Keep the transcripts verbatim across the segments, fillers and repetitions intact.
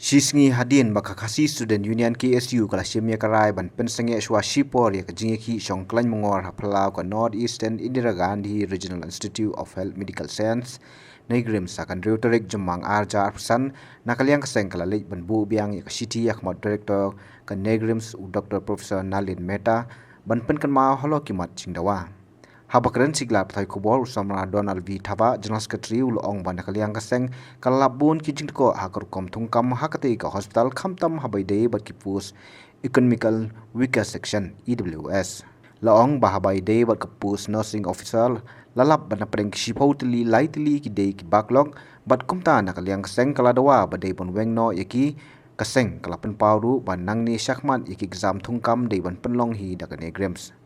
Shi sngi hadien ba ka Khasi Student Union, K S U, ka la shim ïa ka rai ban pynsangeh shuwa shipor ïa ka jingïakhih shong khlaiñ mangor ha phyllaw ka North Eastern Indira Gandhi Regional Institute of Health Medical Science, NEIGRIHMS, ha ka hynriew tarik Jymmang ar hajar arphew san, na ka liang ka seng ka la leit ban buh biang ïa ka shithi ha khmat Director ka NEIGRIHMS, u Doctor Professor Nalin Mehta, ban pynkynmaw halor ki mat jingdawa. Haba kren sha ki lad pathai khubor, u Samla Donald V Thabah, General Secretary, u la ong ba na ka liang ka seng ka la lap bun ki jingtkoh ha ka rukom thungkam ha katei ka hospital, khamtam haba ïadei bad ki post Economical Weaker Section, E W S. La ong ba haba ïadei bad ka post Nursing Officer, la lap ba na pdeng ki shiphew tylli, lai tylli ki dei ki backlog, bad kumta na ka liang ka seng ka la dawa ba dei ban weng noh ïa ki. Ka seng ka la pynpaw ruh ba nangne shakhmat ïa ki exam thungkam dei ban pynlong hi da ka NEIGRIHMS.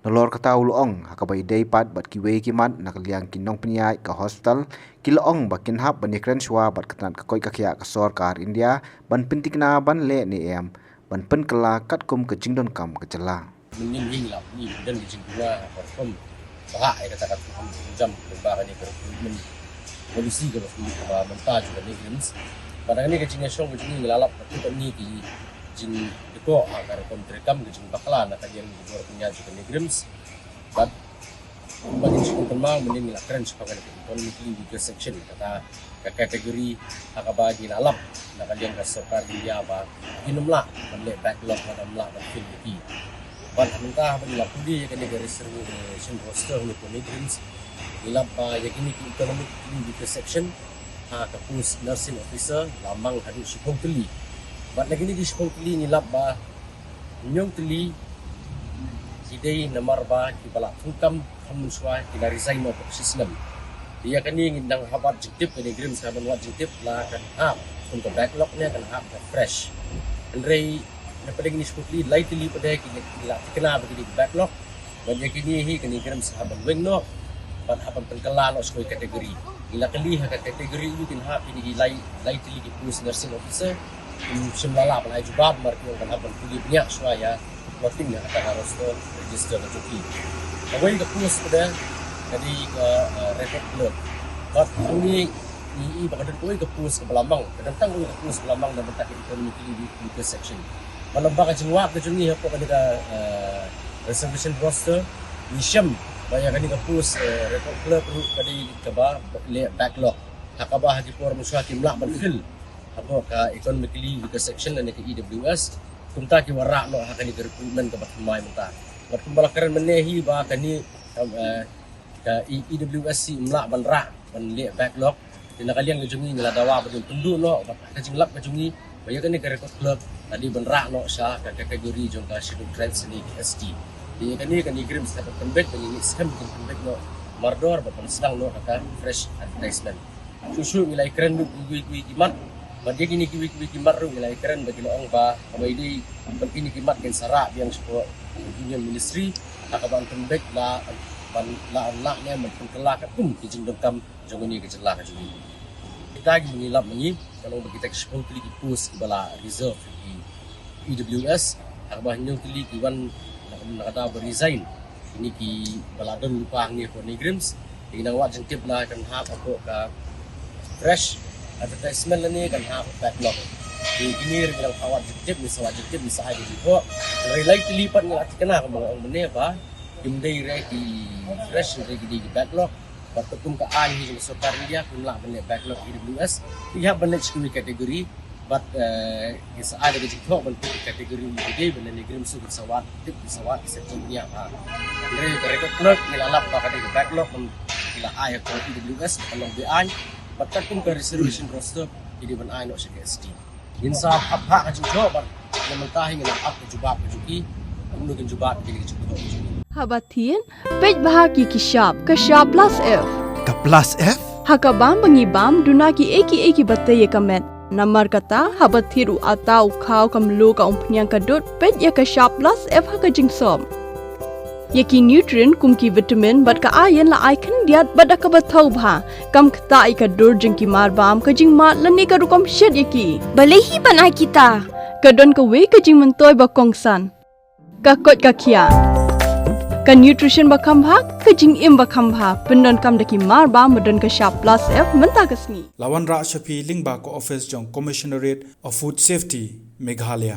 Nalor kata, u la ong, ha kaba ïadei pat bad kiwei ki mat na ka liang ki nongpynïaid ka hospital, ki la ong ba kin hap ban ïakren shuwa bad ka tnat ka koit ka khiah ka sorkar India ban pynthikna ban leh ne em ban pynkylla katkum ka jingdonkam ka jylla. Mynnin ngi la, ngi don ki jingduna ka rukom ba ha ïa kata ka rukom jam ba kane ka recruitment policy kaba, kaba mynta jong ka NEIGRIHMS. Bad ha kane ka jingïashong ka jong ngi, ngi la lap katto katne ki jingdkoh ha ka rukom treikam, ka jingbakla na ka liang ki bor pynïaid jong ka NEIGRIHMS. Bad kumba ngin shu kynmaw, mynnin ngi la kren shaphang kane ka economically weaker section, kata ka category ha kaba ngi la lap na ka liang ka sorkar India ba kin ym lah ban leh backlog, ban ym lah ban fill ïa ki. Bad mynta haba ngi la pule ïa kane ka reservation roster ha kane ka NEIGRIHMS, ngi lap ba ïa kine ki economically weaker section ha ka post nursing officer la mang haduh shiphew tylli. Bad na kine ki shiphew tylli ngi lap ba hynñiew tylli ki dei namar ba kiba la thungkam kham mynshuwa ki la resign noh shisnem. Te ïa kane ngin dang hap wad jingtip, ka NEIGRIHMS ka ban wad jingtip la kan hap kum ka backlog ne kan hap ka fresh. Hynrei na pdeng kine shiphew tylli, lai tylli pat de ki la thikna ba ki dei backlog. Bad ïa kine hi ka NEIGRIHMS hap ban weng noh bad hap ban pynkylla noh sha kawei ka category. Ngi la kylli ha ka category u kin hap kine ki lai, lai tylli ki post nursing officer. Kim shym la lah ban ai jubab, namar ki ong kan hap ban pule bniah shuwa ïa plotting ïa kata ka roster register ka jong ki. Kawei ka post pat de ka dei ka, eh, record clerk. Bad hangne ngi i ba ka don kawei ka post kaba la mang, ka don tang kawei ka post kaba la mang na bynta ka economically weaker section. Bad lyngba ka jingwad ka jong ngi hapoh kane ka, eh, reservation roster, ngi shem ba ïa kane ka post, eh, record clerk ruh ka dei kaba leh backlog, ha kaba ha ki por mynshuwa kim lah ban fill hapoh ka economically weaker section lane ka E W S. Kumta ki wanrah noh ha kane ka recruitment kaba thymmai mynta. Bad kumba la kren mynne hi ba kane, eh, ka E W S ym lah ban rah ban leh backlog. Te na ka liang ka jong ngi, ngi la dawa ba dei ban pynduh noh bad ha ka jinglap ka jong ngi ba ïa kane ka record clerk la dei ban rah noh sha ka category jong ka Scheduled Tribes ne ka S T. Te ïa kane ka NEIGRIHMS ka pynbeit, ka ngi ngeit skhem kin pynbeit noh mardor bad pynsdang noh ka fresh advertisement. Shuh shuh ngi la ïakren ruh kiwei kiwei ki mat. Bad ïa kine kiwei kiwei ki mat ruh ngi la ïakren ba ki la ong ba haba ïadei bad kine ki mat kin sa rah biang shapoh Union Ministry, ha kaba yn pynbeit la ban, la, la ne ban pynkylla katkum ki jingdonkam jong kane ka jylla ka jong ngi. Kita kiba ngi lap ma ngi, ka long ba kita ki shiphew tylli ki post kiba la reserve ïa ki E W S, ha kaba hynñiew tylli ki wan na, na ka daw ba resign. Kine kiba la don lypa hangne hapoh NEIGRIHMS. Te ngi nang wad jingtip la kan hap hapoh ka fresh advertisement lane kan hap backlog. Te kine ruh ngi nang wad jingtip, ngi sa wad jingtip, ngi sa ai ka jingthoh. Hynrei lai tylli pat ngi la thikna kumba nga ong mynne ba kim dei re ki fresh, hynrei ki dei ki backlog. Bad katkum ka aiñ hi jong ka sorkar India, kim lah ban leh backlog E W S. Ki hap ban leh sha kiwei ki category. Bad, eh, ki sa ai da ka jingthoh ban tip ki category ki dei, ban leh NEIGRIHMS ruh ki sa wad tip, ki sa wad ki section bniah bha. Hynrei ka record clerk ngi la lap ba ka dei ka backlog, ban ki la ai ha ka E W S, ka long be-aiñ. Bad katkum ka reservation roster ki dei ban ai noh sha ka S T. Ngin sa ap ha ka jingthoh bad na mynta hi ngin ap ka jubab ka jong ki. Kumno kin jubab ïa ka jingthoh ka jong ki. Haba thied, peit bha ki ki shap, ka shap plus F. Ka plus F? Ha ka bam ba ngi bam, duna kiei kiei kiba tei ïa ka met. Namar kata, haba thied u atta, u khaw, ka mluh, ka umphniang, ka dud, peit ïa ka shap plus F ha ka jingsop. Ïa ki nutrient kum ki vitamin bad ka iron la ai khyndiat bad da kaba thaw bha. Kam ktah ïa ka dur jong ki marbam, ka jingmad lane ka rukom shet ïa ki. Balei hi ban ai kita? Ka don kawei ka jingmyntoi ba kongsan. Ka koit ka khiah. Ka nutrition ba kham bha, ka jingim ba kham bha, pyndonkam da ki mar ba, ba don ka shap plus F mynta ka sngi. La wanrah sha phi lyngba ka office jong Commissionerate of Food Safety, Meghalaya.